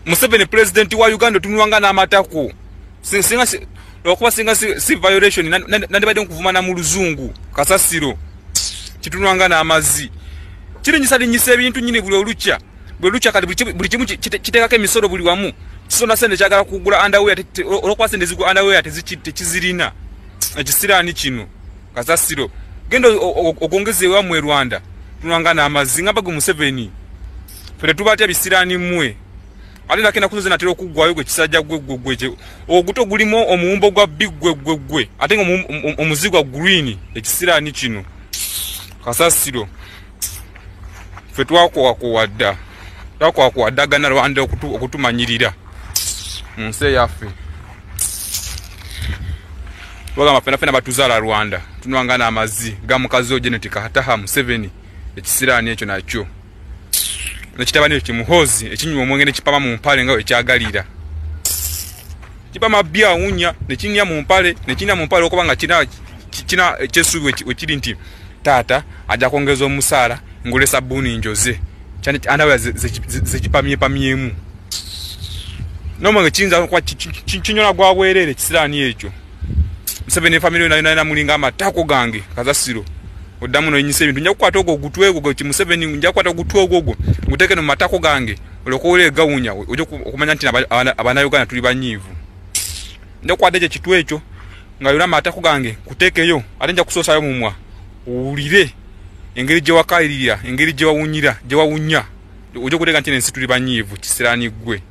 Museveni president wa Uganda otunulanga n'amatako. Singa okuba singa si violation nandibadde nkuvuma mu luzungu kasasiro. Kitunulanga n'amazzi. Kirinyisa ebintu nyini buli olukya. Buli olukya kati buli kimu kiteekako emisolo buli wamu. Kisona sente kyagala kugula underwear olwokuba sente zigula underwear tekizirina. Ekisiraani kino kasasiro. Genda ogongeze ewammwe Rwanda. Tunulanga n'amazzi ngamba gwe Museveni. Ffe tubatya bisiraani mmwe. Ate nakenda kuzoze natera okuggwayo gwe kisajja gwe gwe gwe. Oguto gulimu omuwumbo gwa big gwe gwe gwe. Ate nga omuzigo gwa green ekisiraani kino. Kasasiro. Ffe twakowakowa dda. Twakowakowa dda gana Rwanda okutumanyirira mu nsi eyaffe. Bagamba ffena ffena batuzaala Rwanda. Tunwanga n'amazzi ga mukazi wo Janet Kataaha Museveni ekisiraani ekyo nakyo. Nekitabani ekyo Muhoozi ekinywa omwenge ne kipama mu mpale nga ekyagalira. Kipama bya wunya ne kinya mu mpale ne kinya mu mpale okuba nga kina ekyesuubi wekiri nti taata ajja kwongeza omusaala ngule sabbuuni njoze. Kyane andawe zekipamyepamyemu. N'omwenge kiyinza okuba kinyola gwa bwereere ekisiraani ekyo. Museveni family yonna yonna mulinga amatako gange kasasiro. Oddamu n'oyinyisa ebintu. Nja kukwata ogwo ogutwe ogwo gwe Museveni, nja kukwata ogutwe ogwo ogwo nguteeke no mu matako gange olyoke owulire egawunya ojje okumanya nti Abannayuganda tuli banyiivu. Nja kukwata ekyo ekitwe ekyo nga yonna amatako gange kuteekeyo ate nja kusoosayo mumwa owulire engeri gye wakayirira, engeri gye wawunyira, gye wawunya ojje okuteeka nti ensi tuli banyiivu kisiraani ggwe.